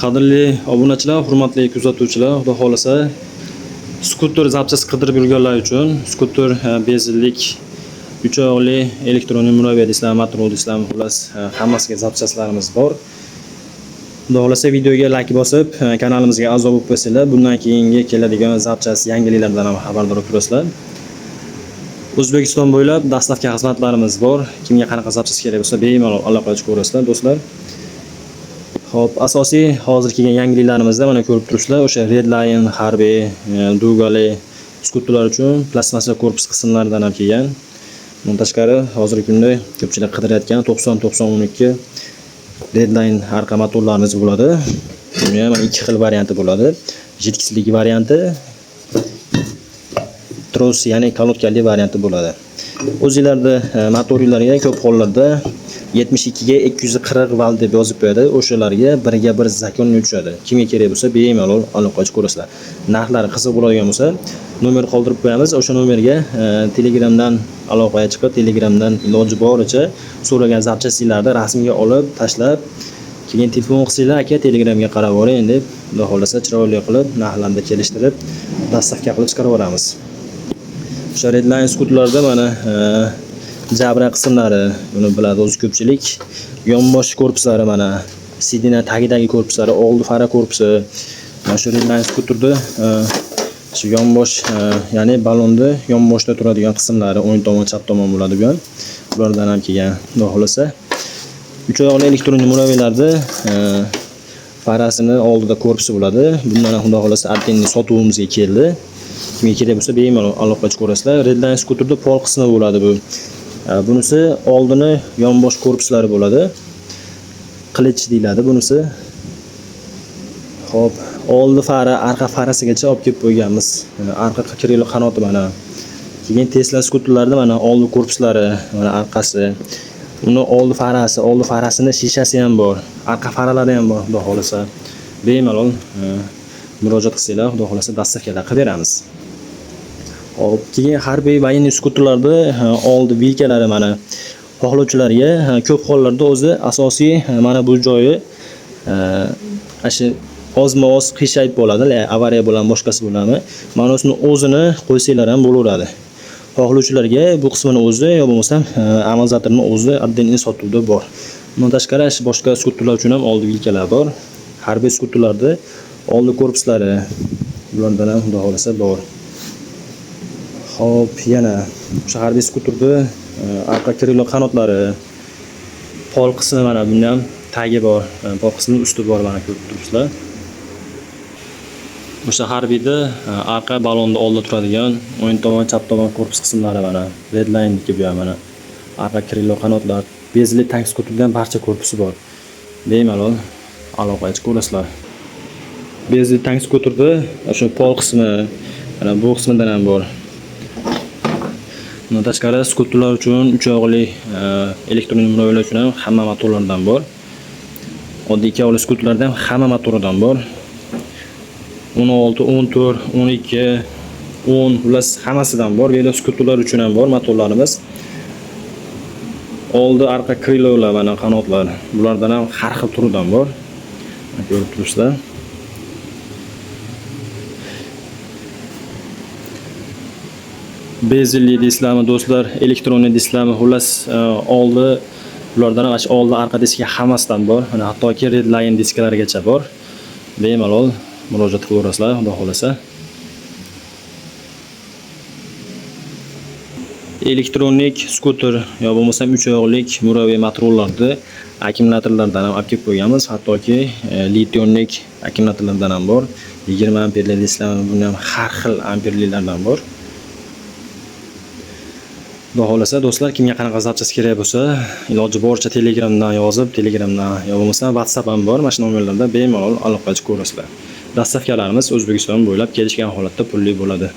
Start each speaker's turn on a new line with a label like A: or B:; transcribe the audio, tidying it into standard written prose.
A: Qadrli obunachilar, hurmatli kuzatuvchilar, Xudo xolasa skuter запчасть qidirib yurganlar uchun skuter benzinlik, uch oyoqli elektron muraviy deysizlar, motor deysizlar, xullas hammasiga запчасть larimiz bor. Xudo xolasa videoga like bosib, kanalimizga a'zo bo'lib qo'ysanglar, bundan keyingi keladigan запчасть yangiliklardan ham xabardor bo'lib turasizlar. O'zbekiston bo'ylab доставка xizmatlarimiz bor. Kimga qanaqa запчасть kerak bo'lsa, bemalol aloqaga chiqaverasizlar, do'stlar. Xo'p, asosiy hozir kelgan yangiliklarimizda mana ko'rib turibsizlar, o'sha Redline, Harvey, Dugali skuterlar uchun plastmassa korpus qismlaridan ham kelgan. Bundan tashqari hozirgi kunda ko'pchilik qidirayotgan 90 90 12 Redline arqa motorlarimiz bo'ladi. Buni ham mana ikki xil varianti bo'ladi. Жидкость lik varianti, tros, ya'ni kolotkali varianti bo'ladi. O'zinglarda motorlarga ko'p hollarda 72 ga 240 valt deb yozib qo'yadi. O'shalarga birga bir законный tushadi. Kimga kerak bo'lsa, bemalol aloqa ko'rasizlar. Narxlari qiziq bo'ladigan bo'lsa, nomer qoldirib qo'yamiz. O'sha nomerga Telegramdan aloqaga chiqib, Telegramdan iloji boricha so'ragan запчасть larni rasmga olib, tashlab, keyin telefon qilsanglar, aka, Telegramga qarab boring deb, Xudo xolasa chiroyli qilib, narxlarni kelishtirib, доставка qilib chiqarib yuboramiz. O'sha Redline skuterlarda mana jabra qismlari, buni biladi o'zi ko'pchilik. Yonbosh korpuslari mana сиденье tagidagi korpuslari, oldi fara korpusi. Mana shu Redline skuterda shu yonbosh, ya'ni balonni yonboshda turadigan qismlari o'ng tomon, chap tomon bo'ladi bu ham. Bulardan ham kelgan, Xudo xolasa. Uch oyoqli elektron murabbiylarda farasini oldida korpusi bo'ladi. Bundan ham Xudo xolasa отдельный sotuvimizga keldi. Kimga kerak bo'lsa, bemalol aloqa chiqarasizlar. Redline skuterda pol qismi bo'ladi bu. Bunisi oldini yonbosh korpuslari bo'ladi. Qilich deyiladi bunisi. Xo'p, oldi fara, arqa farasigacha olib kelib qo'yganmiz. Arqa крыло qanoti mana. Keyin Tesla skuterlarda mana oldi korpuslari, mana orqasi. Uni oldi farasi, oldi farasini shishasi ham bor. Arqa faralari ham bor, Xudo xolasa. Bemalol murojaat qilsanglar, Xudo xolasa доставка lar qilib beramiz. Hop, keyin harbiy военный skuterlarda oldi vilkalari mana xohlovchilarga ko'p hollarda o'zi asosiy mana bu joyi ana shu ozma-oz qiyshayib bo'ladi, avariya bo'ladimi, boshqasi bo'ladimi. Mana shuni o'zini qo'ysanglar ham bo'laveradi. Xohlovchilarga bu qismini o'zi yo bo'lmasam amortizatorni o'zi отдельный sotuvda bor. Bundan tashqari shu boshqa skuterlar uchun ham oldi vilkalar bor. Harbiy skuterlarda oldi korpuslari bulardan ham Xudo xolasa bor. Xo'p, yana o'sha harbiy skuterda arqa крыло qanotlari, pol qismi mana bunda ham tagi bor, pol qismining usti bor, mana ko'rib turibsizlar. O'sha harbiyda arqa balonni oldida turadigan o'ng tomon, chap tomon korpus qismlari mana Redline'niki bu ham mana arqa крыло qanotlar, benzinli tank skuterda ham barcha korpusi bor. Bemalol aloqaga chiqaverasizlar. Benzinli tank skuterda o'sha pol qismi mana bu qismidan ham bor. Bundan tashqari skuterlar uchun uch oyoqli elektron murabbiylar uchun ham hamma motorlardan bor. Oddiy ikki oyoqli skuterlarda ham hamma motoridan bor. 16, 14, 12, 10, xullas hammasidan bor. Veloskuterlar uchun ham bor motorlarimiz. Oldi arqa крыло lar mana qanotlar. Bulardan ham har xil turidan bor. Mana ko'rib turibsizlar. Benzinli deysizlarmi do'stlar, elektronli deysizlarmi, xullas oldi bulardan ham oldi arqa diska hammasidan bor. Mana hattoki Redline diskalarigacha bor. Bemalol murojaat qilaverasizlar, Xudo xolasa. Elektronik skuter yo bo'lmasam uch oyoqlik muraviy motorlarni akkumulyatorlardan ham olib kelib qo'yganmiz. Hattoki litionlik akkumulyatorlardan ham bor. 20 amperli deysizlarmi, buni ham har xil amperlilardan bor. Xudo xolasa do'stlar, kimga qanaqa запчасть kerak bo'lsa, iloji boricha Telegramdan yozib, Telegramdan yo bo'lmasa WhatsApp ham bor, mana shu nomerlarda bemalol aloqa chiqaverasizlar. Доставка larimiz O'zbekiston bo'ylab kelishgan holatda pulli bo'ladi.